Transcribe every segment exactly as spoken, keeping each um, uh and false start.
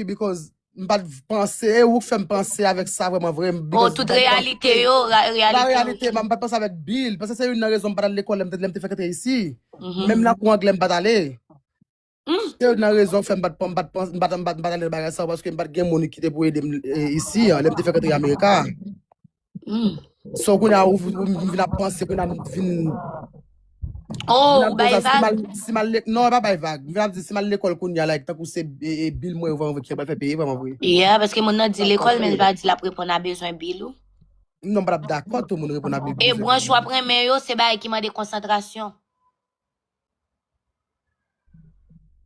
because m pa t panse, e ou k fè m panse avèk sa vrèman vre. Oh, tout reyalite yo, reyalite yo. Reyalite, m pa t panse avèk Bill. Paske se youn nan rezon m pa t al lekòl lè m te fèk antre isi. Menm nan kou anglè m pa t ale. Se youn nan rezon k fè m pa t, m pa t, m pa t, m pa t ale nan bagay sa yo, paske m pa t gen moun ki te pou ede m isi an, lè m te fèk antre Amerika. So, kounye a, ou, ou, m vin ap panse, kounye a, m vin. Oh, ou bay vag? Si m al, si m al le-, non, e pa bay vag. M vin ap di, si m al lekòl kounye a, like, tankou se, e, e, Bill mwen, vrèman vre, ki pral fè peye, vrèman vre. Yeah, paske moun nan di lekòl, men l pa di l ap reponn a bezwen Bill ou. Non, m pa t ap dakò, tout moun reponn a Bill. E branch w ap renmen yo, se bagay ki mande konsantrasyon.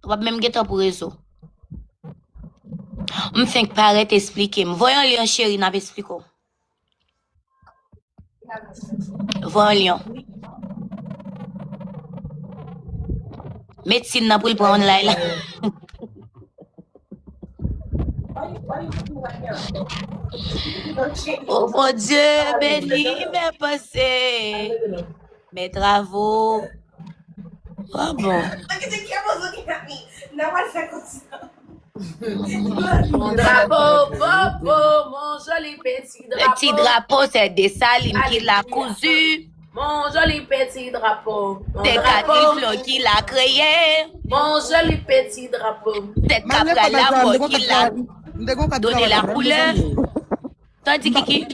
Ou p ap menm gen tan pou rezo. M fenk parèt, esplike m. Voye yon lyen, cheri, n ap esplike w. Voye yon lyen. Met sim nan pou l pran online la. Oh Bondye, beni mes pensées, mes travaux. Ah bon. Mon drapeau, popo, mon joli petit drapeau. Petit drapeau, c'est Dessalines qui l'a cousu. Mon joli petit drapeau. Mon drapeau. C'est Catricule qui l'a créé. Mon joli petit drapeau. C'est Cabral Lamour qui l'a donné la couleur. Tandi Kiki.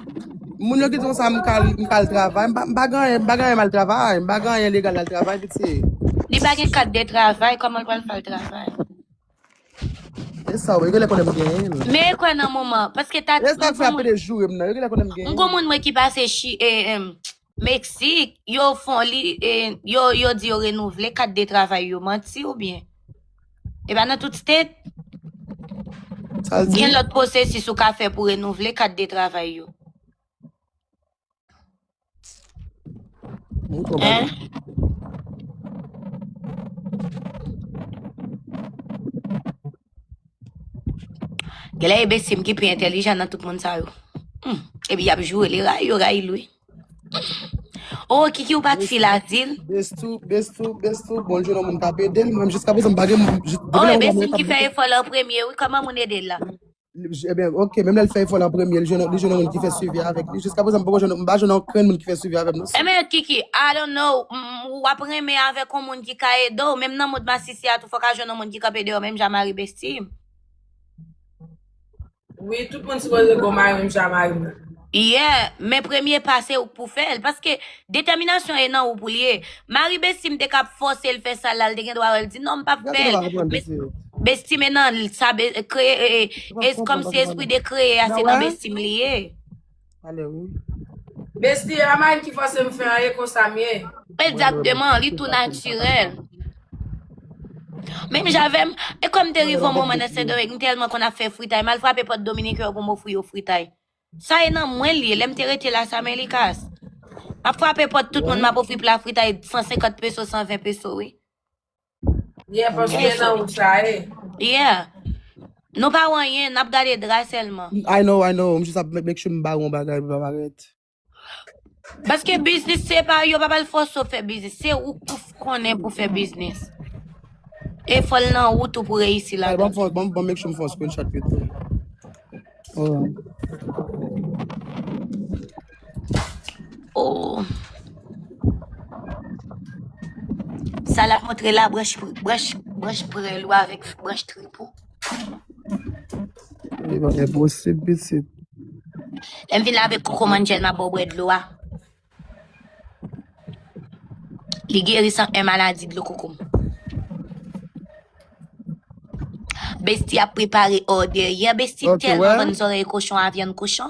Moun yo ki di konsa m ka al, m ka al travay, m pa, m pa gen anyen, m pa gen anyen m al travay, m pa gen anyen legal al travay, pitit. Li pa gen kat de travay, kòman l pral fè al travay? E sa, yo genlè konnen m genyen l. Men e kwè nan moman, paske ta. E sa k fè ap pede joure m nan, yo genlè konnen m genyen l. M gon moun mwen ki pase chi, e, em, Meksik, yo fon li, e, yo, yo di yo renouvle kat de travay yo, manti oubyen? E pa nan tout state? Sa l di? Gen lòt pwosesis ou ka fè pou renouvle kat de travay yo. Hein? Genlè e Bestie m ki pi entèlijan nan tout moun sa yo. Hmm. Epi y ap joure li, rayi yo rayi l wi. Oh, Kiki, ou pa t fil azil? Bestou, Bestou, Bestou, bon, jwenn yon moun k ap ede l. Mwen, jiska prezan, m pa gen. Oh, e Bestie m ki fè efò l an premye, wi. Kòman moun ede l la? Ebyen, ok, menm lè l fè efò l an premye, li jwenn, li jwenn yon moun ki fè swivi avèk li. Jiska prezan, m poko jwenn, m pa jwenn okenn moun ki fè swivi avè m, non. Ebyen, Kiki, I don't know, m, w ap renmen avèk yon moun ki ka ede w, menm nan mond masisi a tou, fò w ka jwenn yon moun ki kanpe deyò, menm jan mari Bestie m. Wi, tout moun sipoze gon mari menm jan mari m nan. Yeah, men premye pa se ou k pou fè l, paske detèminasyon e nan ou pou l ye. Mari Bestie m te ka ap fòse l fè sa la, l te gen dwa wè l di non, m p ap fè l. Bestie m e nan sa, kreye, e, e, e, kòmsi espri de kreye a, se nan Bestie m li ye. Bestie, a mari m ki fòse m fè an, e konsa m ye. Egzakteman, li tou natirèl. Menm jan avè m, e kòm m te rive yon moman nan Sendomeng, m tèlman konn ap fè fritay, m al frape pòt Dominiken yo pou m ofri yo fritay. Sa e nan mwen l ye, lè m te rete Las Américas. M ap frape pòt tout moun, m ap ofri pla fritay san senkant peso, san ven peso, wi. Yeah, paske e nan ou sa ye. Yeah. Nou pa wè anyen, n ap gade dra sèlman. I know, I know. M jis ap make sure m ba w yon bagay pou pa parèt. Paske biznis se pa, yo pa pral fòse w fè biznis. Se ou k pou konnen pou fè biznis. E fò l nan ou tou pou reyisi ladan. Bon, bon, bon, make sure m fè yon screenshot pito. Oh. Oh. Sa l ap montre la, branch, branch, branch prèl ou avèk branch trip ou. Li pa enposib, pitit. Lè m vin lave koko manjèl, m ap ba w bwè dlo a. Li geri san en maladi dlo koko m. Bestie ap prepare òdè. Yeah, Bestie tèlman vann zòrèy kochon a vyann kochon.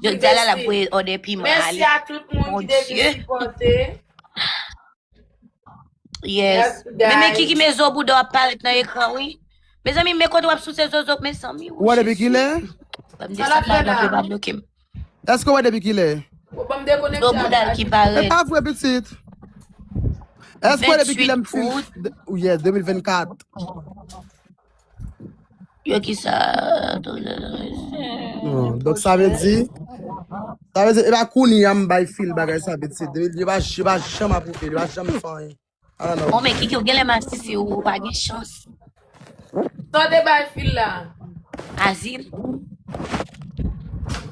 Jodi a la, l ap voye òdè piman ale. Mèsi a tout moun ki te vin sipòte. Yes. Men, men Kiki, men zo bouda w ap parèt nan ekran, wi. Mezanmi, men kote w ap souse zozo, mezanmi. Ou wè depi kilè? Ban m desann la, non, yo pa bloke m. Èske w wè depi kilè? Bon, ban m dekonekte. Zo bouda l ki parèt. E pa vre, pitit. Èske w wè depi kilè m fin? Venntuit out. Yes, de mil vennkat. Yo ki sa. Non, donk sa vle di, sa vle di, e pa kounye a m bay fil bagay sa, pitit. Yo pa, yo pa janm apwouve, yo pa janm fè anyen. Ah, non. Bon, men Kiki, ou genlè masisi, ou pa gen chans. Sa w te bay fil la? Azil.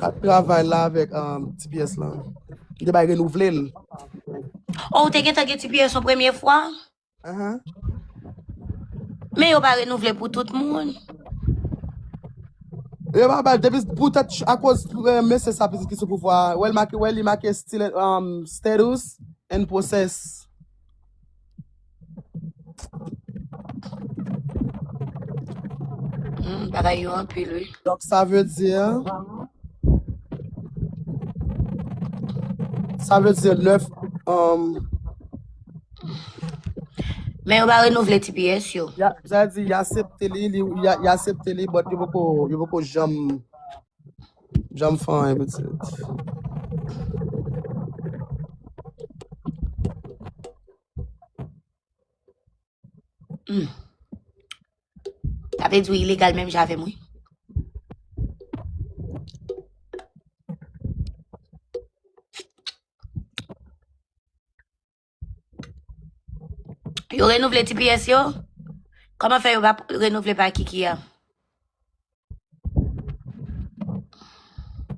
Ap travay la avèk um, T P S lan. Li te bay renouvle l. Oh, ou te gentan gen T P S yon premye fwa? Ahan. Men yo pa renouvle pou tout moun. Yo pa bay depi poutèt akoz eh, mesye sa pitit ki sou pouvwa. Wè l make, wè li make still um, status and process. Hmm, bagay yo anpil, wi. Donk, sa vle di, sa vle di nèf, um, men yo pa renouvle T P S yo. Ya, sa di, y aksepte li, li y a- y aksepte li, but yo poko, yo poko janm, janm fè anyen, pitit. Hmm. Sa vle di w ilegal menm jan avè m, wi. Yo renouvle T P S yo? Kòman fè yo pa renouvle pa Kiki a?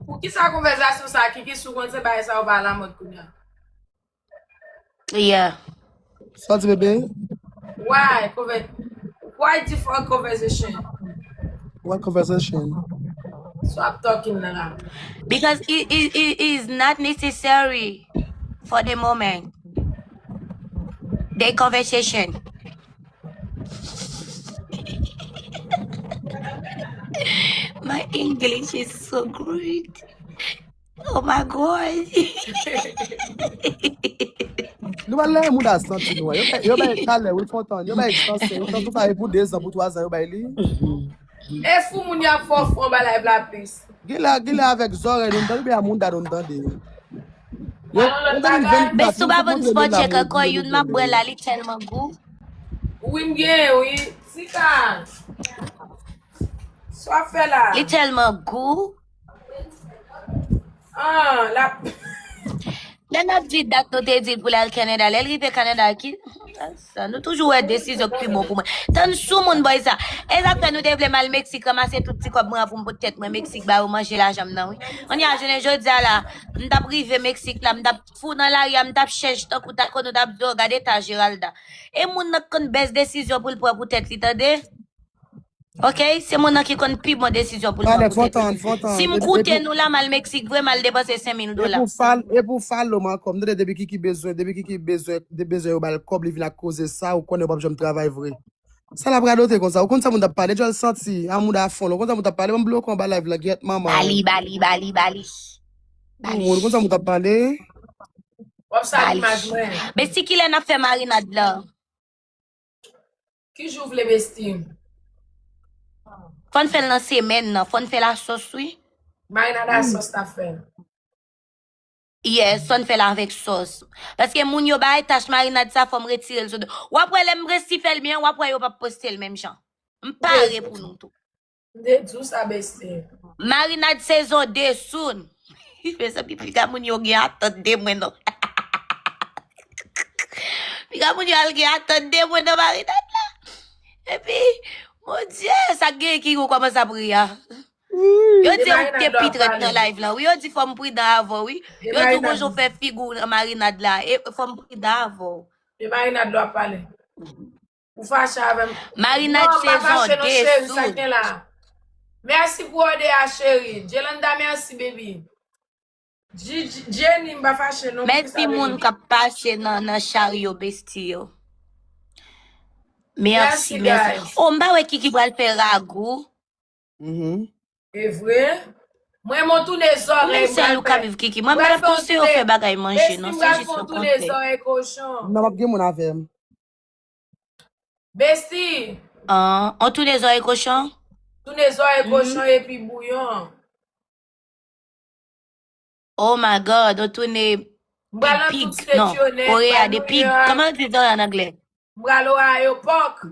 Poukisa konvèsasyon sa a, Kiki, si w konn se bagay sa a, ou pa alamòd kounye a? Yeah. Sa w di, bebe? Why? Conver- Why different conversation? What conversation? So I'm talking la la. Because it, it, it is not necessary for the moment. The conversation. My English is so great. Oh my God. Nou pa lè moun a santi nou. Yo bay, yo bay talè, wi, Fontan. Yo bay sanse. Yo tankou sa, e pou dezan, pou twazan, yo bay li. E fou moun y ap fè w fou anba live la plis. Gila, gila avèk zòrèy nou tande, oubyen a moun da nou tande. Bes ou pa vann spot check ankò, youn m ap bwè la, li tèlman gou. Wi, m gen, wi. Tika. Sa w ap fè la? Li tèlman gou. Ah, la. Lè n ap di dat nou te di l pou l al Kanada, lè l rive Kanada, ki sa, nou toujou wè desizyon k pi bon pou mwen. Tann sou moun bòy sa. E sa k fè nou te vle m al Meksik ranmase tout ti kòb mwen an pou m pot tèt mwen Meksik ba yo manje lajan m nan, wi. Kounye a, jounen jodi a la, m t ap rive Meksik la, m t ap fou nan lari a, m t ap chèch tankou ta, kote nou t ap di, oh, gade ta Geralda. E moun nan k konn bèst desizyon pou l pran pou tèt li, tande? Ok, se moun nan ki konn pi bon desizyon pou l pran pou tèt li. Si m koute nou la, m al Meksik vre, m al depanse senk mil dola. E pou follow m ankò, m tande depi Kiki bezwen, depi Kiki bezwen, de bezwen yo ba l kòb, li vin ak koze sa, ou konnen w p ap janm travay vre. Sa l ap radote konsa, ou konn sa moun t ap pale, djòl santi, a moun da fon, ou konn sa moun t ap pale, ban m bloke w anba live la, gyèt manman w. Bali, bali, bali, bali. Ou konn sa moun t ap pale. W ap sal imaj mwen. Besti, kilè n ap fè marinad la? Ki jou w vle, besti? Fò n fè l nan semèn nan, fò n fè l a sòs, wi. Marinad a sòs n ap fè. Yes, fò n fè l avèk sòs. Paske moun yo bay tach marinad sa, fò m retire l sou do. W ap wè lè m resi fè l byen, w ap wè yo p ap poste l menm jan. M pare pou nou tou. M te di w sa, besti. Marinad sezon de soon. Mezanmi, piga moun yo gen atant de mwen, non. Piga moun yo al gen atant de mwen nan marinad la. Epi, mon Dye, sa k genyen ki ou kòmanse ap ri a. Yo di ou te pi trèt nan live la, wi. Yo di fò m pridan avè w, wi. Yo di ou gon jan w fè figi w nan marinad la. E fò m pridan avè w. E marinad la w ap pale. Ou fache avè m. Marinad sezon de soon. Mèsi pou ode a, cheri. Jelanda, mèsi, baby. Jenny, m pa fache non. Mèsi moun k ap pase nan, nan chari yo, besti yo. Mèsi, mèsi. Oh, m pa wè Kiki pral fè ragou. E vre? Mwen, mwen tounen zòrèy. Mwen sèl ou ka viv, Kiki. Mwen, mwen panse yo fè bagay manje, non, se jis yon konsèy. Tounen zòrèy kochon. Non, m ap gen moun avè m. Besti. Ah, on tounen zòrèy kochon? Tounen zòrèy kochon epi bouyon. Oh my God, on tounen pig, non, ore a de pig. Kòman yo di zòrèy an anglè? M pral Ohio, pòk.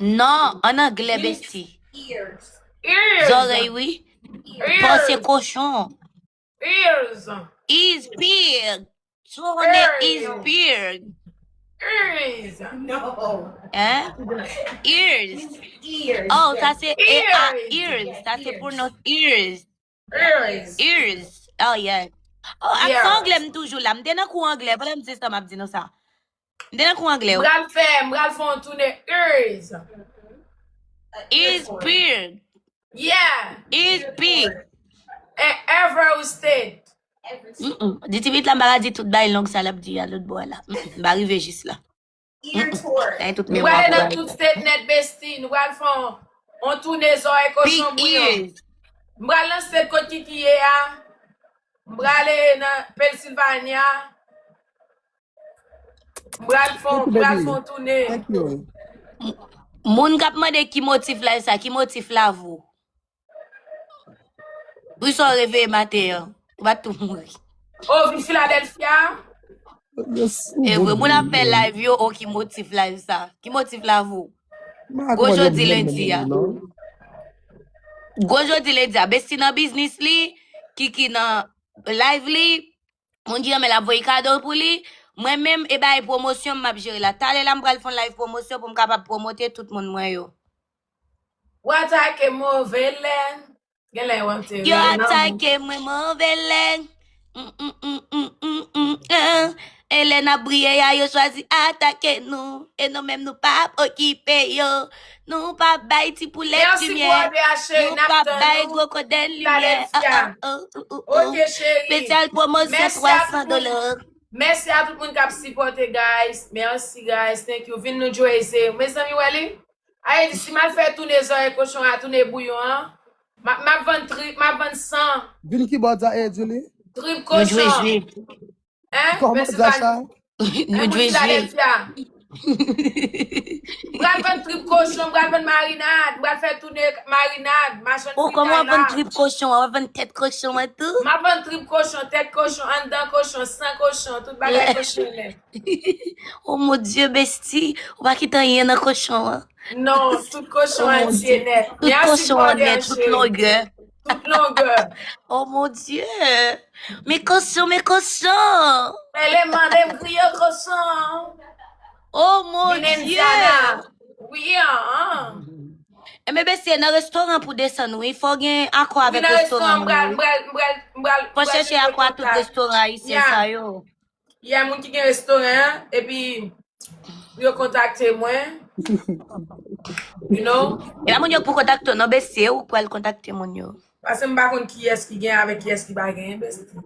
Non, an anglè, besti. Zòrèy, wi. Pò se kochon. Ears. Is pig. Tounen is pig. Ears. Hein? Ears. Oh, sa se E A, ears. Sa se pwononse ears. Ears. Ears. Oh, yeah. Oh, aksan anglè m toujou la. M te nan kou anglè. Pandan m di sa, m ap di nou sa. M te nan kou anglè. M pral fè, m pral fè yon toune ears. Ears big. Yeah. Ears big. And every state. Mm-mm. Di ti pitit la, m pa ka di tout bay long sa l ap di a lòt bò a la. Mm-mm. M pa rive jis la. Mm-mm. Sa e tout memwa pou la. Nou prale nan tout state nèt, bestie. Nou pral fè yon, yon toune zòrèy kochon bouyon. M pral nan state kot Kiki ye a. M prale nan Pennsylvania. M pral fè yon, m pral fè yon toune. Moun k ap mande ki motif live sa, ki motif live ou? Poukisa w reveye maten an? Ou pa t tou mouri. O, vin Philadelphia? E vre, moun ap fè live yo, o, ki motif live sa? Ki motif live ou? Gwo jodi lendi a. Gwo jodi lendi a. Bestie nan biznis li, Kiki nan live li, moun ki renmen l ap voye kado pou li. Mwen menm, e bay pwomosyon m ap jere la. Talè la, m pral fè yon live pwomosyon pou m kapab pwomote tout moun mwen yo. Ou atake move lè. Genlè w ap te Yo rele nan atake mwen move lè. Mm, mm, mm, mm, mm, mm, ah. E lè n ap briye a, yo chwazi atake nou. E nou menm, nou pa ap okipe yo. Nou pa bay ti poulèt limyè. Nou pa bay gwo kodenn limyè. Ah, ah, oh, oh, oh, oh. Espesyal pwomosyon twa san dola. Mèsi a tout moun k ap sipòte, guys. Mèsi, guys. Thank you. Vin New Jersey. Mezanmi, wè li? Ayiti, si m al fè toune zòrèy kochon a, toune bouyon an, m ap, m ap vann trip, m ap vann san. Vin ki bò, Dja, e, Julie? Trip kochon. Hein? Kòman, Dja, sa? Hein, moun Philadelphia. M pral vann trip kochon, m pral vann marinad, m pral fè toune marinad, machann fritay la. O, kòman w ap vann trip kochon? W ap vann tèt kochon an tou? M ap vann trip kochon, tèt kochon, anndan kochon, san kochon, tout bagay kochon nèt. Oh mon Dieu, bestie, ou pa kite anyen nan kochon an. Non, tout kochon an tiye nèt. Tout kochon an nèt, tout longè. Tout longè. Oh mon Dieu. Men kochon, men kochon. Mele mande m griye kochon. Oh mon Dieu. Wi, an. Enben, bestie, nan restoran pou desann, wi. Fò gen akò avèk restoran moun yo, wi. Fò chèche akò a tout restoran ayisyen sa yo. Yeah, moun ki gen restoran an, epi pou yo kontakte mwen. You know? E pa moun yo pou kontakte w, non, bestie, ou k pral kontakte moun yo. Paske m pa konn kiyès ki gen avèk kiyès ki pa gen, bestie.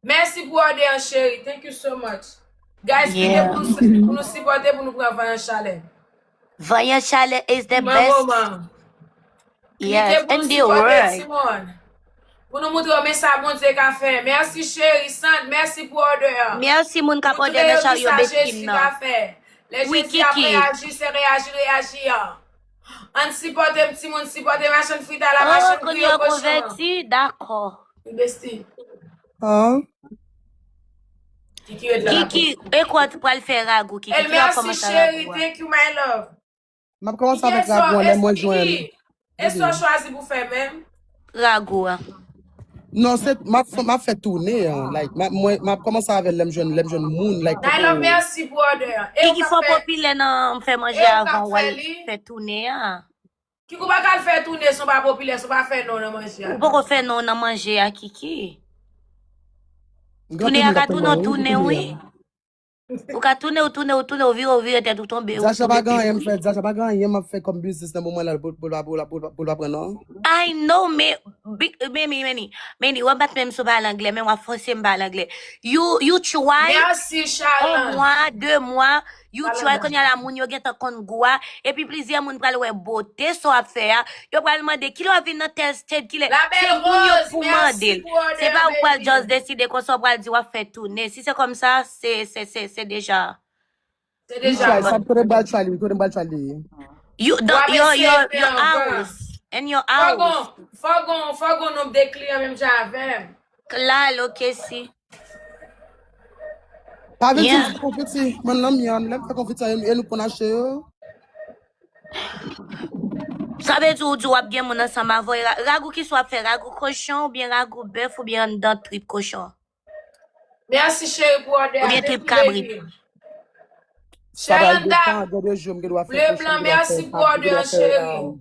Mèsi pou òdè an, cheri. Thank you so much. Guys, kite pou nou, pou nou sipòte, pou nou pran Vanyan Chalè. Vanyan Chalè is the best. Yes, in the world. Pou nou montre yo men sa Bondye ka fè. Mèsi, cheri. Sant, mèsi pou òdè an. Mèsi, moun k ap òdè nan charyo bestie m nan. Lè Jezi ap reyaji, se reyaji, reyaji an. Ann sipòte m, timoun, sipòte machann fritay la, machann griyo kochon an. Konvèti, dakò. Wi, bestie. Kiki, e kwa w pral fè ragou, Kiki? Ki lè w ap kòmanse ragou a? Thank you, my love. M ap kòmanse avèk ragou an lè mwen jwenn. E sa w chwazi pou fè menm? Ragou a. Non, se, m ap fè, m ap fè toune an. Like, m ap, mwen, m ap kòmanse avè l lè m jwenn, lè m jwenn moun, like, Naila, mèsi pou òdè an. E ou k ap fè, fò popilè nan fè manje avan w al fè toune a. Kiki, ou pa ka al fè toune san w pa popilè, san w pa fè non nan manje a. Ou poko fè non nan manje a, Kiki. Toune a ka tounen, w tounen, wi. Ou ka tounen, w tounen, w tounen, w vire, w vire tèt, ou tonbe, w tonbe pi wo. Djacha pa gen anyen m fè, Djacha pa gen anyen m ap fè kòm biznis nan moman la pou, pou, pou, pou, pou l pa pran non. I know, men, men, men, men, men, w ap bat menm si w pale anglè, men w ap fòse m pale anglè. You, you try. Mèsi, Charlene. Un mois, deux mois, you try, kounye a la, moun yo gentan konn gou a, epi plizyè moun pral wè bote sa w ap fè a, yo pral mande, "Kilè w ap vin nan tèl state, kilè?" Se moun yo pou mande l. Se pa ou pral just deside konsa w pral di w ap fè toune. Si se kòmsa, se, se, se, se deja. Se deja. Sa kote m pral try li, kote m pral try li. You, the, your, your, your house. And your house. Fò gon, fò gon, fò gon nonb de kliyan menm jan avè m. Klalo, Kesi. Pa vin di m fè konfiti, mwen nan myann, lè m fè konfiti, e, e nou konn achte yo. Sa vle di ou di w ap gen moun ansanm avè w, ra-, ragou kisa w ap fè, ragou kochon oubyen ragou bèf oubyen anndan trip kochon? Mèsi cheri pou òdè a. Oubyen trip kabrit. Sa pral depann, gen de jou m gen dwa fè kochon, m gen dwa fè kabrit, m gen dwa fè, um,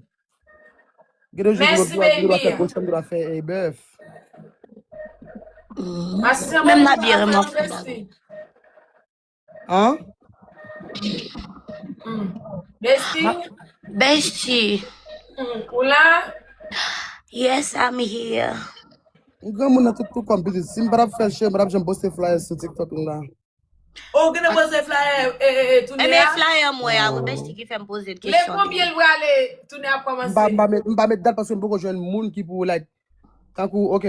Gen de jou nou dwa fè kòchon, nou dwa fè bèf. Menm la byen renmen fè. An? Bestie. Bestie. Ou la? Yes, I'm here. M granmoun nan tout tou kòm pitit. Si m pa t ap fè cheri, m pa t ap janm poste flyer sou TikTok la. Ou gentan poze flyer e, e, e, tounen Ebyen, a? Flyer mwen a, wi, Bestie ki fè m poze l kesyon. Lè konbyen l prale tounen ap M pa, m pa kòmanse? met, m pa met dat paske m poko jwenn moun ki pou, like, tankou, ok.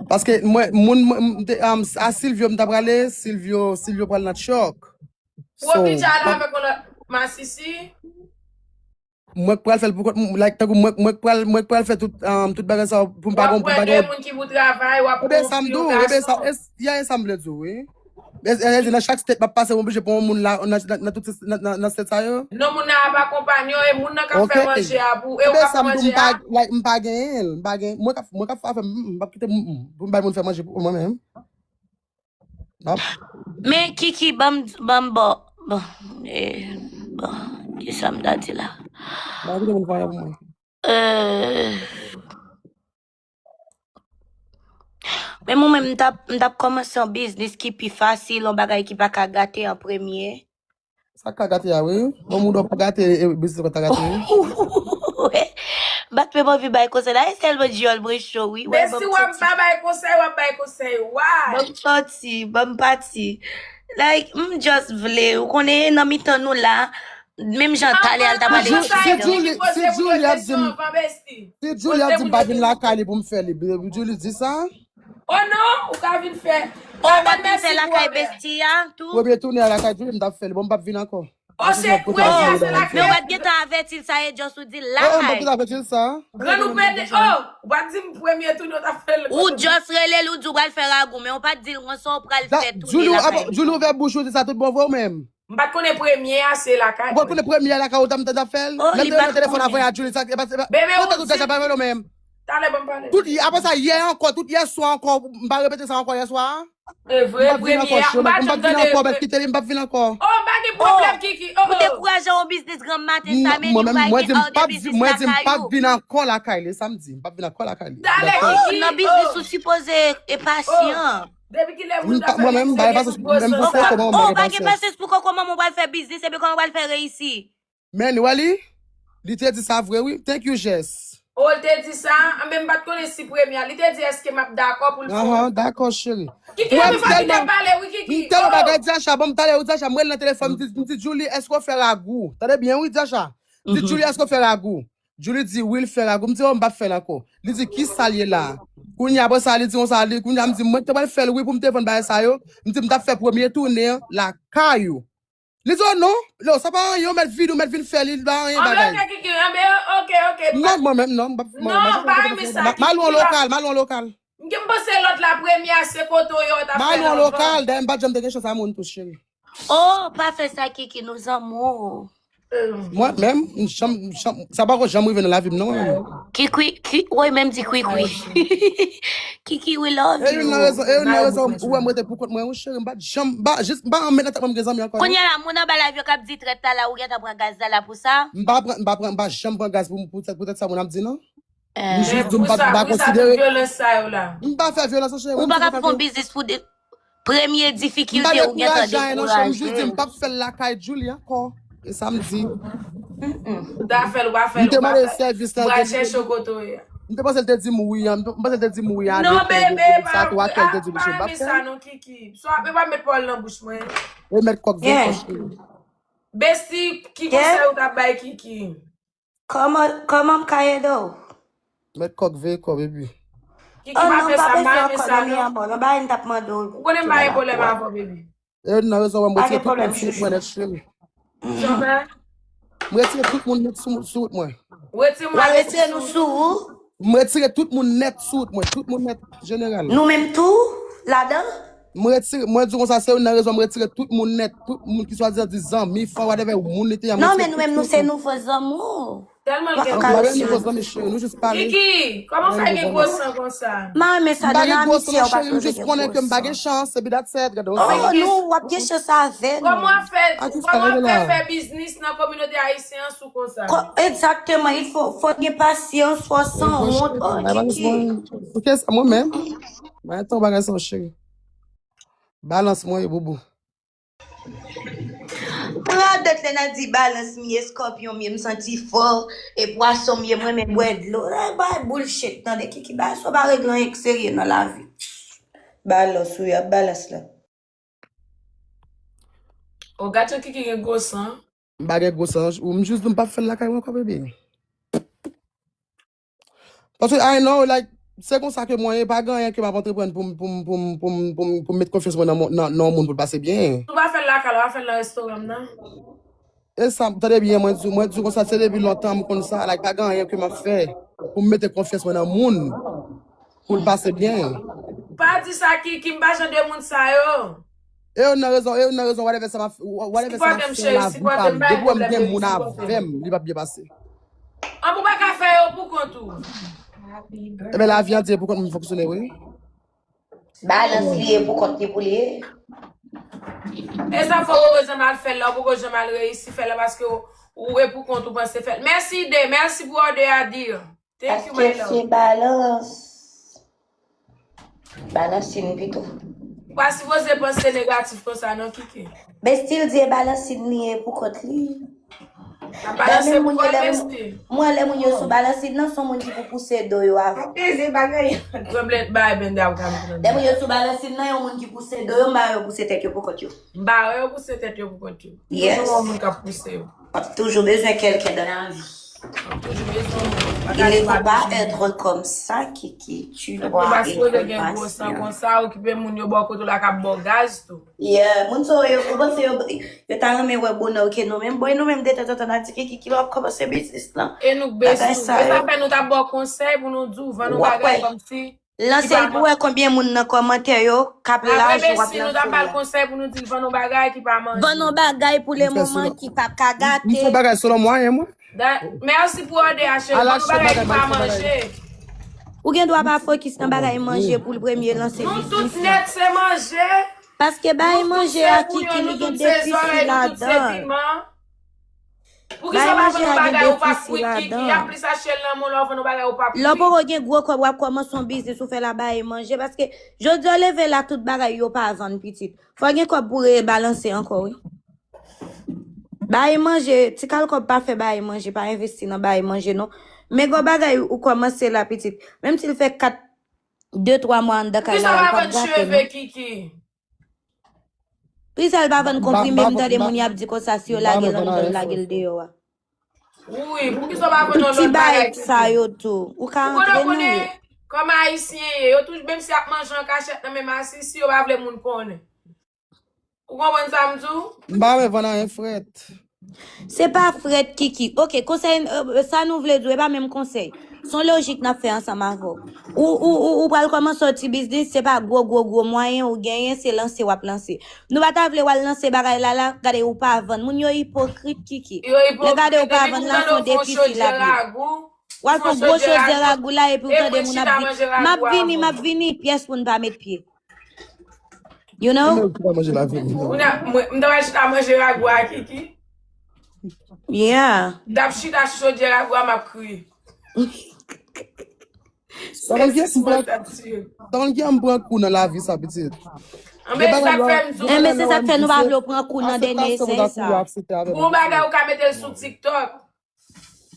Paske mwen, moun, mwen, m te, um, a Silvio, m ta prale, Silvio, Silvio pral nan chòk. Ou oblije ale avèk yon lòt masisi? Mwen k pral fè l pou kont m, like, tankou mwen, mwen k pral, mwen k pral fè tout, um, tout bagay sa pou m pa W ap gon, pou m pran pa de gon. Moun ki pou travay, w ap Ebyen, sa m di w, ebyen, sa, gason. Ya, e sa m vle di w, wi. E, e, e, nan chak state m ap pase, m oblije pran yon moun la, nan, nan, nan tout, nan, nan, nan state sa yo. Non, moun nan ap akonpanye w, e moun nan k ap fè manje a pou, e w k ap fè manje a. Like, m pa genyen l, m pa genyen, mwen k ap, mwen k ap fè afè m, m p ap kite m, m, pou m bay moun fè manje pou mwen menm. Men Kiki, ban m, ban m, bon, bon, eh, bon, ki sa m ta di la? Ba kite moun fè afè pou mwen. Euh, men mwen menm, m t ap, m t ap kòmanse yon biznis ki pi fasil, yon bagay ki pa ka gate an premye. Sa ka gate a, wi. Bon, moun pa gate, e, biznis pa ta gate, wi. Bat men m anvi bay konsèy la, e sèlman dyòl mwen cho, wi. Men si w ap pa bay konsèy, w ap bay konsèy, why? Ban m sòti, ban m pati. Like, m just vle, ou konnen, nan mitan nou la, menm jan talè a l ta pale Si Julie, si Julie ap di m, Avan, bestie. Si Julie ap di m pa vin lakay li pou m fè li, Julie di sa? Oh non, ou ka vin fè. Oh, w ap vin fè lakay bestie a tou? Premye tounen a lakay Julie, m t ap fè li, bon, m p ap vin ankò. Oh, se, wi, se lakay. Men w pa t gentan avèti l, sa e just ou di l Oh, oh, m p ap lakay. Gentan avèti l sa. Grann ou pede, oh, ou pa t di m premye tounen w t ap fè l. Ou just rele l, ou di w pral fè ragou, men w pa t di l yon sa w pral fè tounen Julie, lakay. Julie ouvè bouch ou, di sa tout bon vre ou menm. M pa t konnen premye a se lakay. Ou pa t konnen premye a lakay ou t ap, t ap fè l? Oh, Lè m li te pa nan telefòn konnen. Avè a Julie, sa, e pa, e pa, Bebe, mwen ou tankou deja di- pa vle ou menm. Talè ban m pale. Tout, apre sa, yè ankò, tout yè swa ankò, m pa repete sa ankò yè swa a. E vre, M p ap vin premye ankò, a, m cheri, pa m p ap janm vin tande. Ankò, m p ap kite li, m p ap vin ankò. Oh, m pa gen pwoblèm, Kiki. Oh, Ou dekouraje yon biznis granm maten sa, men Mwen li menm, pa mwen di gen m all p ap de di, biznis mwen di m p ap lakay ou. Vin ankò lakay li, sa m di, m p ap vin ankò lakay li. Talè, Dakò? Kiki. Nan biznis ou sipoze e pasyan. Depi kilè moun M pa, mwen menm, m bay pasyans pou, menm pou sa? koko mwen, Oh, mwen ou pa gen gen pasyans. Pasyans pou koko, kòman w pral fè biznis, epi kòman w pral fè reyisi? Men, w wè li? Li te di sa vre, wi. Thank you, Jess. Oh, l te di sa, men m pa t konnen si premye a. Li te di èske m ap dakò pou l fè. Ahan, dakò, cheri. Kiki, Wè, epi m pa kite tèlman, pale, wi, Kiki. M tèlman Oh. Bagay Diacha, bon, m talè, wi, Diacha, mwen nan telefòn, m di, m di Julie, èske w fè ragou? Tande byen, wi, Diacha. M di Julie, èske w fè ragou? Julie di, wi, l fè ragou. M di, oh, m p ap fè l ankò. Li di, ki sa l ye la? Kounye a, apre sa, li di, konsa, li, kounye a, m di, mwen, te pral fè l, wi, pou m te vann bagay sa yo. M di, m t ap fè premye tounen an, lakay ou. Li di, oh, non, non, sa pa anyen, ou mèt vin, ou mèt vin fè li, li pa anyen bagay. Anben, ok, Kiki, anben, ok, ok. Non, mwen menm, non, m p ap, Non, m pa renmen sa, m al yon Kiki, lokal, m al yon lokal. M gen m panse lòt la, premye a se kote w ye w t ap fè Mal l yon anvan. Lokal, dayè m pa t janm te gen chans a moun tou, cheri. Oh, pa fè sa, Kiki, nou zanmi w. Mwen menm, m janm, m janm, sa pa ko janm rive nan lavi m, non, mwen menm. Kiki, ki, woy, menm di kwikwi. Kiki, we love E youn nan you. Rezon, e youn nan rezon, ou wè mwen te pou kont mwen, wi, cheri, m pa t janm, m pa, jis, m pa anmenn nan tèt mwen m gen zanmi ankò, non. Kounye a la, moun anba live yo k ap di trèt la la, ou gentan pran gaz la la pou sa? M pa pran, m pa pran, m pa janm pran gaz pou, pou, pou tèt sa moun ap di, non. M Eh. jis di m pa, m pa konsidere. M pa fè vyolans, non, cheri. Ou pa ka fè yon biznis pou de, premye M pa difikilte ou gentan dekouraje anyen, non, cheri. M jis di m dekouraje. P ap fè l lakay Julie ankò. E sa m di. Ou ta fè l, ou pa fè M l, te ou pa mande fè. sèvis la, Ou l pral te di chèche m. w kote w ye. M te panse l te di m wi, an. M te panse l te di m wi, an. Non, bebe, Sa pa, tou a kèl te di m, pa cheri, m p ap renmen fè. Sa non, Kiki. Swa, men pa met pawòl nan bouch mwen. E mèt kòk vye kò, cheri. Besti, ki konsèy ou t ap bay Kiki? Kòman, kòman m ka ede w? Mèt kòk veye kò, baby. Kiki pa fè sa, m pa renmen sa, non. Nan bagay m t ap mande w. Ou konnen m pa gen pwoblèm avè w, baby. E nan rezon wè m Pa retire gen tout moun pwoblèm, sou wout mwen nèt, cheri. Sa fè? M retire tout moun nèt sou, sou wout mwen. Retire moun Wa retire nou sou ou? M retire tout moun nèt sou wout mwen. Tout moun nèt, jeneral. Nou menm tou? Ladan? M retire, mwen di konsa, se youn nan rezon m retire tout moun nèt. Tout moun ki swadizan di zanmi, fan, whatever, moun li te an, m Non, retire men nou menm tout nou se moun. Nouvo zanmi w. Tèlman l gen gwo san. Kiki, kòman w fè gen gwo san konsa? M pa renmen sa, Dana, amitié w pa sanse gen gwo san. M pa gen gwo san non, cheri, m jis konnen ke m pa gen chans, epi that's it, gade w. Oh, non, w ap gen chans avè nou. Kòman w ap fè, kòman w ap fè fè biznis nan kominote ayisyen an sou konsa? Egzakteman, il faut, fò gen pasyans, fò sanwont, oh, Kiki. Ok, sa mwen menm. Mwen, ton bagay sa, cheri. Balans mwen, boubou. Pran dòt lè n a di balans m ye, eskòpyon m ye, m santi fò, e pwason m ye, m renmen bwè dlo. E bay bullshit, tande, Kiki, bay sa w pa regle anyen k serye nan lavi. Balans, wi, ap balans la. O, gad jan Kiki gen gwo san. M pa gen gwo san, ou m jis di m p ap fè l lakay mwen ankò, baby. Paske I know, like, se konsa ke mwen ye, pa gen anyen ke m ap antreprann pou m, pou m, pou m, pou m, pou m, pou m met konfyans mwen nan, nan, nan yon moun pou l pase byen. Ou pa fè l lakay la, w a fè l nan restoran m nan. E sa, tande byen, mwen di, mwen di konsa, se depi lontan m konn sa, like, pa gen anyen ke m ap fè pou m mete konfyans mwen nan moun pou l pase byen. Pa di sa, Kiki, m pa jan de moun sa yo. E yo nan rezon, e yo nan rezon, whatever sa m ap, whatever sa m ap fè nan lavi pa m. Depi w wè m gen moun avè m, li p ap byen pase. An, ou pa ka fè yo pou kont ou. Ebyen, lavi an di e pou kont mwen fonksyone, wi. Balans li ye pou kont li pou li ye. E sa fò ou poko janm al fè l la, ou poko janm al reyisi fè l la, paske ou, ou e pou kont ou panse fè l. Mèsi, Ide. Mèsi pou òdè a, dear. Thank you, my love. Paske se balans. Balansin pito. Ou pa sipoze panse negatif konsa non, Kiki. Men still di e balansin li ye pou kont li. Ap balanse pou kont, besti. Mwen, lè moun yo sou balansin nan, se yon moun ki pou pouse do yo avan. Ap peze bagay. Tranble bay benda ou ka pran. Lè moun yo sou balansin nan, yon moun ki pouse do yo, m pa wè yo pouse tèt yo pou kont yo. M pa wè yo pouse tèt yo pou kont yo. Yes. Toujou yon moun k ap pouse yo. W ap toujou bezwen kèlken nan lavi. Il ne faut pas être comme ça, Kiki. Tu dois être patient. Ou pa sipoze gen gwo san konsa, okipe moun yo bò kote w la k ap ba w gaz tou. Yeah, moun sa yo, ou panse yo, yo ta renmen wè bonè w ke nou menm. Bon, e nou menm detanzantan n a di Kiki, Kiki, w ap kòmanse biznis lan. E nou k besti. E sa fè nou t ap ba w konsèy pou nou di w vann yon bagay kòmsi. Lanse l pou wè konbyen moun nan kòmantè yo k ap laj ou ap lanse l la. Apre besti, nou t ap ba l konsèy pou nou di l vann yon bagay ki pa manje. Vann yon bagay pou le moman ki p ap ka gate. M fè bagay selon mwayen mwen. Mèsi pou òdè a, cheri. Vann yon bagay ki pa manje. Ou gen dwa pa fokis nan bagay manje pou l premye lanse biznis la. Nou tout nèt se manje. Paske bagay manje a Kiki, li gen defisi ladan l. Poukisa w pa vann yon bagay ou pa kwit, Kiki? Y ap plis achte l nan men w lè w vann yon bagay ou pa kwit. Lè w poko gen gwo kòb, w ap kòmanse yon biznis, ou fè l a bagay manje. Paske jodi a w leve la, tout bagay yo pa vann, pitit. Fò gen kòb pou rebalanse ankò, wi. Bagay manje, ti kal kòb pa fè bagay manje, pa envesti nan bagay manje, non. Men gwo bagay ou kòmanse la, pitit. Menm si l fè kat, de, twa mwa anndan kay la, l p ap gate, non. Poukisa w pa vann cheve, Kiki? Priscille pa vann konprime, m tande moun y ap di konsa, si yo lage l anndan, m lage l deyò a. Wi, poukisa w pa vann yon lòt bagay tou? Ti bagay sa yo tou. Ou ka antre nan yo. Kòm Ayisyen ye, yo touj, menm si y ap manje an kachèt nan men masisi, yo pa vle moun konnen. Ou konprann sa m di w? M pa vle vann anyen frèt. Se pa frèt, Kiki. Ok, konsèy, euh, sa nou vle di w, e pa menm konsèy. Se yon lojik n ap fè ansanm avè w. Ou, ou, ou, ou pral kòmanse yon ti biznis, se pa gwo, gwo, gwo mwayen ou genyen, se lanse w ap lanse. Nou pa ta vle w al lanse bagay la, la, gade ou pa vann. Moun yo ipokrit, Kiki. Lè gade ou pa vann la, se yon defisi l ap ye. W al fè yon gwo chodyè ragou la, epi w tande moun ap di, "M ap vini, m ap vini," pyès moun pa met pye. You know? Mwen menm ki pa manje lavi m. Kounye a, mwen, m ta pral chita manje ragou a Kiki. Yeah. M t ap chita sou chodyè ragou a, m ap kriye. Sa vle di m pran, sa vle di m pran kou nan lavi sa, pitit. Anben, se sa k fè m di w. Enben, se sa k fè nou pa vle w pran kou nan dènye esans sa. Pou yon bagay, ou ka mete l sou TikTok.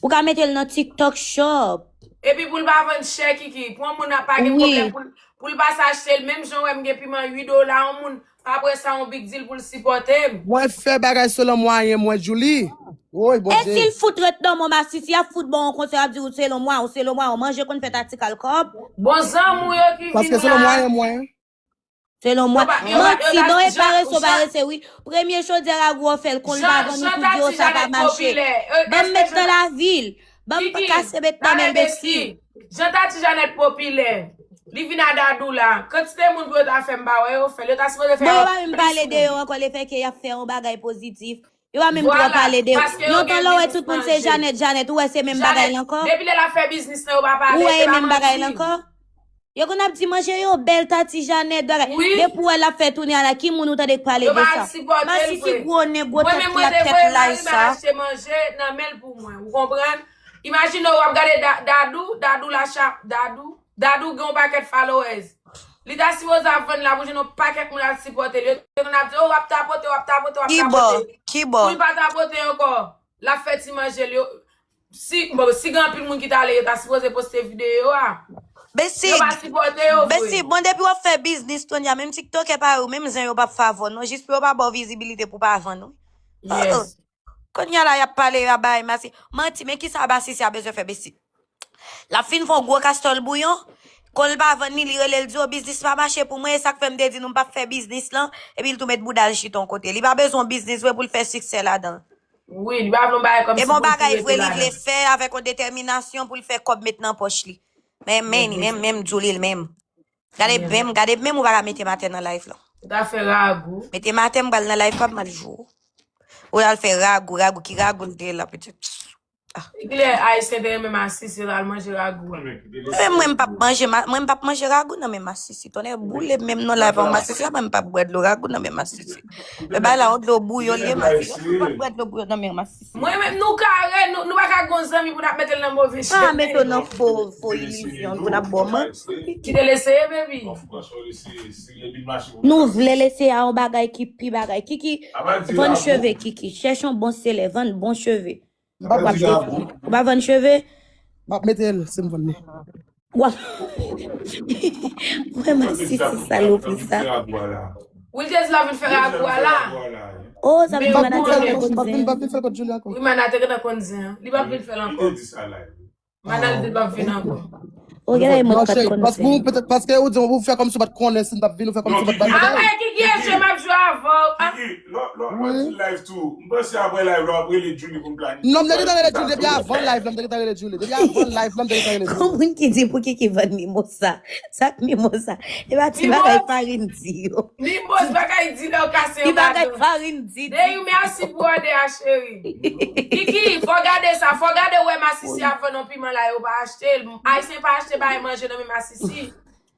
Ou ka mete l nan TikTok Shop. Epi pou l pa vann chè, Kiki. Pou yon moun pa gen pwoblèm pou l, pou l pase achte l. Menm jan w wè m gen piman uit dola, yon moun, apre sa, yon big deal pou l sipòte m. Mwen fè bagay selon mwayen mwen, Julie. Woy, Bondye. E si l fout ret nan men w masisi, y ap fout ba w yon konsèy, y ap di w selon mwayen, selon mwayen, manje konn fèt a ti kal kòb. Bon, zanmi w yo ki vin la. Paske selon mwayen mwen. Selon mwen, manti, non, e parese w parese, wi. Premye chodyè ragou w fè l, kon l pa vann, ou tou di yo sa pa mache. Ban m met nan lavi l. Ban m kase met nan men besti. Jan Tati Janèt popilè. Li vin a Dadou la. Kantite moun pou yo ta fè m pa wè yo fè l. Yo ta sipoze fè. Bon, yo pa menm pale de yo ankò, lefètke y ap fè yon bagay pozitif. Yo pa menm twò pale de yo. Lontan lè w wè tout moun se Janet, Janet, ou wè se menm bagay la ankò? Depi lè l ap fè biznis lan, yo pa pale. Ou wè e menm bagay la ankò? Yo konn ap di manje yo bèl, Tati Janet, bagay. Depi w wè l ap fè tounen a la, ki moun ou tande k pale de sa? Masisi gwo nen, gwo tèt, lap tèt laj sa. Mwen menm, mwen te voye mari m al achte manje nan men l pou mwen. Ou konprann? Imajine w ap gade Da- Dadou, Dadou la chap, Dadou. Dadou gen yon pakèt followers. Li ta sipoze ap vann la pou jwenn yon pakèt moun ap sipòte l. Yo te konn ap di, "Oh, w ap tapote, w ap tapote, w ap tapote." Ki bò? Pou l pa tapote ankò. L ap fè ti manje l yo. Si, bon, si gen anpil moun ki ta ale, yo ta sipoze poste videyo a. Yo pa sipòte yo vre. Besi, bon, depi w ap fè biznis, Tonya, menm tiktokè pa yo, menm zen yo p ap favò, non, jis pou yo pa ba w vizibilite pou w pa vann, wi. Yes. Kounye a la, y ap pale, y ap bay masi. Manti, men kisa masisi a bezwen fè, Besi? L ap fin fè yon gwo kastòl bouyon. Kon l pa vann li, li rele l di, "O, biznis pa mache pou mwen, e sa k fè m te di nou m p ap fè biznis lan." Epi l tou met bouda l chita yon kote. Li pa bezwen yon biznis vre pou l fè siksè ladan l. Wi, li pa vle yon bagay kòmsi pou l tou rete ladan l. E bon bagay vre li vle fè avèk yon detèminasyon pou l fè kòb met nan pòch li. Men, men, men, men, Djouli l menm. Gade menm, gade menm ou pa ka mete Matè nan live lan. Ou ta fè ragou. Mete Matè m pral nan live pa m al jou. Ou al fè ragou, ragou, ki ragou l te la, petèt. Kilè Ayisyen te renmen masisi, l al manje ragou a. Men mwen m p ap manje, ma- mwen m p ap manje ragou nan men masisi. Tonnè boule m menm nan live an masisi, la mwen m p ap bwè dlo ragou nan men masisi. Men bay la yon dlo bouyon li ye, masisi. Mwen p ap bwè dlo bouyon nan men masisi. Mwen menm, nou kare, nou, nou pa ka gon zanmi pou n ap mete l nan move chemen. Pa mete w nan fo, fo ilizyon, pou n ap ba w manti. Kite l eseye, baby. Nou vle l eseye a yon bagay ki pi bagay. Kiki, vann cheve, Kiki. Chèche yon bon selè, vann bon cheve. M pa vann cheve. Ou pa vann cheve? M ap mete l, si m vann li. W ap. Mwen masisi salopi sa. Wi, l te di l ap vin fè ragou a la. Oh, sa vle di Mana te gentan konn zen. M ap vin fè l kot Djouli ankò. Wi, Mana te gentan konn zen an. Li p ap vin fè l ankò. Mana l di l p ap vin ankò. Oh, gen lè mwen pa t konn zen. Paske ou di, ou fè kòmsi w pa t konnen si n t ap vin, ou fè kòmsi w pa t ba l bagay. Apre ki, ki jwe m ap jwe avè w? Kiki, lò, lò, lò, di live tou. M panse apre live la, w ap rele Djouli pou n planifye. Non, m te gentan rele Djouli depi avan live la, m te gentan rele Djouli. Depi avan live la, m te gentan rele Djouli. Gon moun ki di pou Kiki vann mimosa. Sa k mimosa? E pa ti bagay farin di yo. Mimosa bagay di lè w kase yon bato. Ti bagay farin di. Deyou, mèsi pou òdè a, cheri. Kiki, fò gade sa, fò gade wè masisi ap vann yon piman la, yo pa achte l. Ayisyen pa achte bagay manje nan men masisi.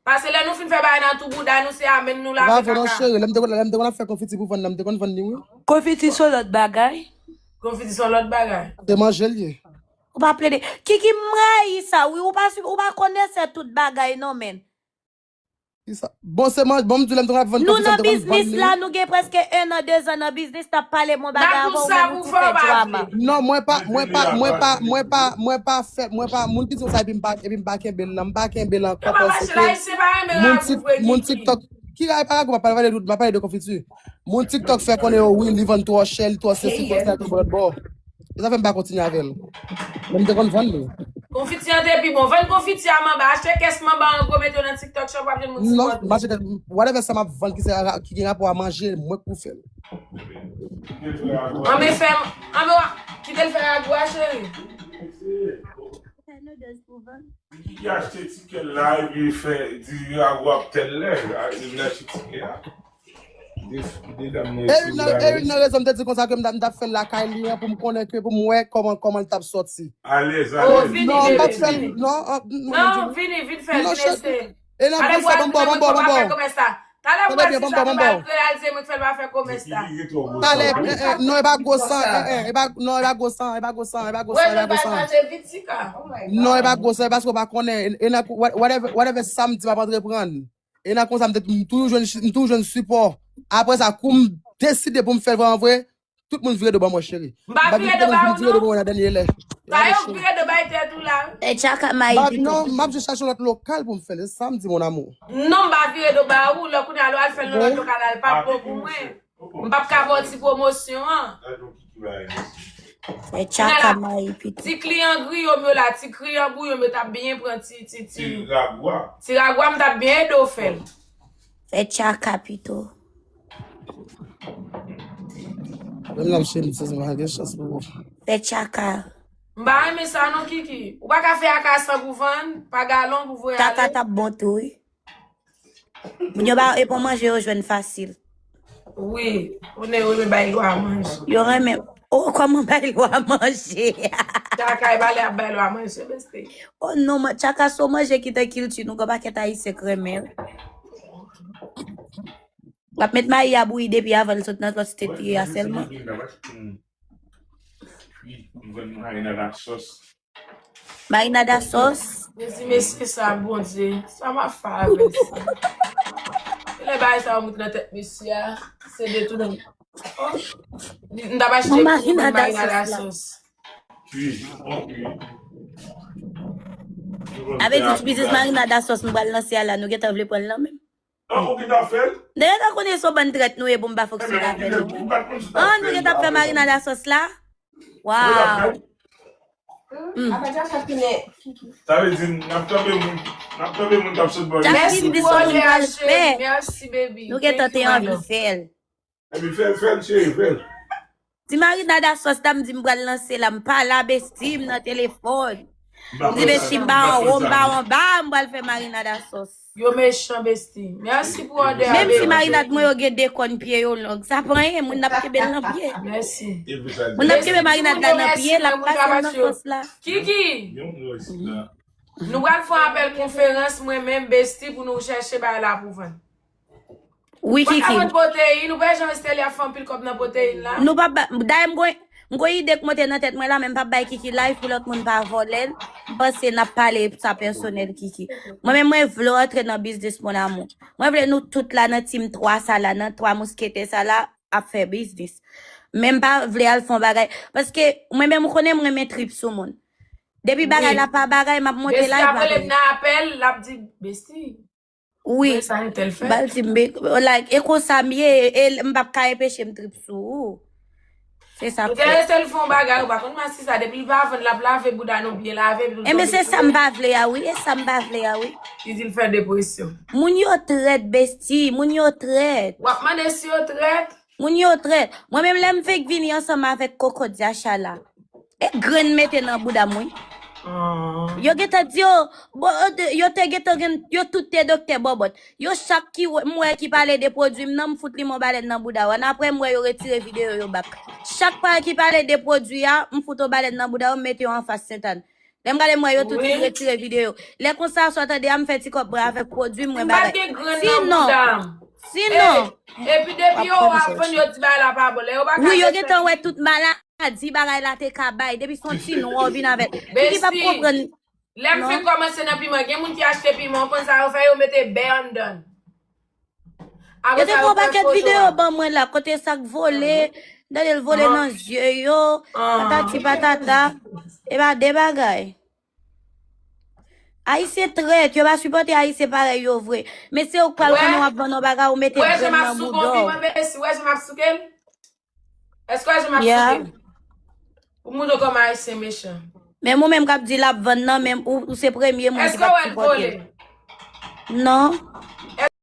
Paske lè nou fin fè bagay nan tou bouda nou, se amèn nou lave kaka. Bravo, non, cheri. Lè m te konn, lè m te konn ap fè konfiti pou vann nan, m te konn vann li, wi. Konfiti se yon lòt bagay. Konfiti se yon lòt bagay. Se manje l ye. Ou pa plede. Kiki, m rayi sa, wi. Ou pa, ou pa konnen se tout bagay, non, men. Kisa? Bon, se manje, bon, m di lè m te konn ap vann konfiti, m te konn vann li, wi. Nou nan biznis la, nou gen prèske en an, de zan nan biznis, n ap pale bon bagay avè w, men ou tou fè drama. Non, mwen pa, mwen pa, mwen pa, mwen pa, mwen pa fè, mwen pa, moun ki di w sa, epi m pa, epi m pa kenbe l, non, m pa kenbe l ankò, paske moun Tik-, moun TikTok, ki ray pa ragou, m ap pale de, m ap pale de konfiti. Moun TikTok fè konnen yo, wi, li vann twò chè, li twò sesi, twò sa, twò bò. E sa fè m pa kontinye avè l. Men m te konn vann li. Konfiti an te pi bon. Vann konfiti a manba. Achte kès manba an gwo, mete yo nan TikTok Shop, w ap jwenn moun sipòte. Non, m achte kès, whatever sa m ap vann ki se ra-, ki gen rapò a manje, mwen k pou fè l. Anben fè, anben w a, kite l fè ragou a, cheri. Kiki achte tikè l la, epi fè di ragou ap tèl lè, a, li achte tikè a. De, de dam nan. Eric nan, Eric nan rezon m te di konsa ke m t ap, m t ap fè l lakay li an pou m konnen ke, pou m wè kòman, kòman l t ap sòti. Alèz, alèz. Non, m p ap fè l, non, non, vini, vin fè l, vin eseye. E nan plis sa, ban m bò, ban m bò, ban m bò. Talè pou wè si sa pou ba l kreye al di mwen k fè l pa fè komès la. Talè, eh, eh, non, e pa gwo san, eh, eh, e pa, non, e pa gwo san, e pa gwo san, e pa gwo san, e pa gwo san. Non, e pa gwo san, e paske w pa konnen, e, e nan kou, wha-, whatever, whatever sa m di m ap antreprann. E nan konsa m te, m toujou jwenn, m toujou jwenn sipò. Apre sa, kou m deside pou m fè l vrèman vre, tout moun vire do ban mwen, cheri. M pa vire do ba ou, non. Sa yo vire do bay tèt ou la. E tchaka mayi pito. Non, m ap jis chache yon lòt lokal pou m fè l. Se sa m di, mon amour. Non, m pa vire do ba ou. Lè kounye a lè w al fè l nan lòt lokal la, l p ap bon pou mwen. M p ap ka ba w ti pwomosyon an. Fè tchaka mayi pito. Ti kliyan griyo m yo la, ti kliyan bouyon m yo t ap byen pran ti, ti, ti. Ti ragou a. Ti ragou a m t ap byen ede w fè l. Fè tchaka pito. Menm nan chemiz, se pa gen chans pou ou. Fè tchaka. M pa renmen sa non, Kiki. Ou pa ka fè akasan pou vann, pa galon pou voye ale. Tata t ap bon tou, wi. Moun yo pa, e pon manje yo jwenn fasil. Wi, ou ne renmen bay lwa manje. Yo renmen. Oh, kòman bay lwa manje? Chaka e pale ap bay lwa manje, besti. Oh non, man, tchaka se yon manje ki te kilti nou, gen pakèt ayisyen k renmen l. W ap met mayi a bouyi depi avan l sot nan lòt state li ye a sèlman. Marinad a sòs. Marinad a sòs. Mezi mesye sa, Bondye. Sa m ap fè avè sa. Lè bagay sa yo moute nan tèt mesye a, se detounen. Oh, m t ap achte pou marinad a sòs. Avè di ti biznis marinad a sòs nou pral lanse a la, nou gentan vle pran l nan men m. An, ou gentan fè l? Dayè, nou konnen se yon bann trèt nou ye pou m pa fonksyone avè nou. An, nou gentan ap fè marinad a sòs la? Waw! Sa vle di, n ap tanpe moun, n ap tanpe moun k ap sot bò yo. Mèsi pou òdè a, cheri. Mèsi, baby. Nou gentan te anvi fè l. Epi fè l, fè l, cheri, fè l. Ti marinad a sòs la, m di m pral lanse la, m pale a besti m nan telefòn. M di besti m ba anwo, m ba anba, m pral fè marinad a sòs. Yo mechan besti. Mèsi pou òdè a. Menm si marinad mwen yo gen de kòn, pye yo long, sa pa anyen, moun n ap kenbe l nan pye. Mèsi. Moun n ap kenbe marinad la nan pye, l ap pase l nan sòs la. Kiki! Nou pral fè yon apèl konferans, mwen menm, besti, pou nou chèche bagay la pou vann. Wi, Kiki. Mwen ka vann pwoteyin, ou pa wè jan Estèlia fè anpil kòb nan pwoteyin la? Nou p ap ba, dayè m gon, m gon ide k monte nan tèt mwen la, men m p ap bay Kiki live pou lòt moun pa vòlè l. M panse n ap pale sa pèsonèl, Kiki. Mwen menm, mwen vle w antre nan biznis, mon amour. Mwen vle nou tout la nan team twa sa la, nan twa mousketè sa la, ap fè biznis. Men m pa vle al fè yon bagay. Paske mwen menm, ou konnen m renmen trip sou moun. Depi bagay la pa bagay, m ap monte live, m ap rele. Besti ap rele m nan apèl, l ap di, Besti, Wi. Ba l di m, like, e konsa m ye, e m p ap ka enpeche m trip sou ou. Se sa k fèt. Enterese l fè yon bagay, ou pa konn masi sa, depi l pa vann, l ap lave bouda nou byen lave. Enben se sa m pa vle a wi, e sa m pa vle a wi. Li di l fè depresyon. Moun yo trèt, besti, moun yo trèt. W ap mande si yo trèt? Moun yo trèt. Mwen menm lè m fenk vini ansanm avèk Koko Dyacha la. E grenn mete nan bouda m wi. Yo gentan di yo, yo te gentan gen, yo tout te doktè bòbòt. Yo chak ki m wè ki pale de pwodui m nan, m fout limon balèn nan bouda yo. Annapre m wè yo retire videyo yo bak. Chak pa ki pale de pwodui a, m fout yon balèn nan bouda yo, m mete yo anfas Sentàn. Lè m gade m wè yo tout fin retire videyo. Lè konsa swa tande a m fè ti kòb mwen avèk pwodui m mwen bagay. Sinon, sinon. Epi depi yo wè ap vann yo di bagay la pa bon. Lè yo pa ka. Wi, yo gentan wè tout maladi bagay la te ka bay. Depi se yon ti non w vin avè l. Kiki p ap konprann. Lè m fin kòmanse nan piman, gen moun ki achte piman, ou konn sa yo fè, yo mete bè anndan l. Yo te pran yon pakèt videyo ban mwen la, kote sa k vole, m tande l vole nan zye yo, patati patata. E pa de bagay. Ayisyen trèt, yo pa sipòte Ayisyen parèy yo vre. Men se ou k pral konnen w ap vann yon bagay, ou mete grenn nan bouda w. Wè jan m ap souke l? Èske w wè jan m ap souke l? Pou moun yo kòm Ayisyen mechan. Men mwen menm k ap di l ap vann nan, men ou, ou se premye moun ki pa t sipòte l. Non.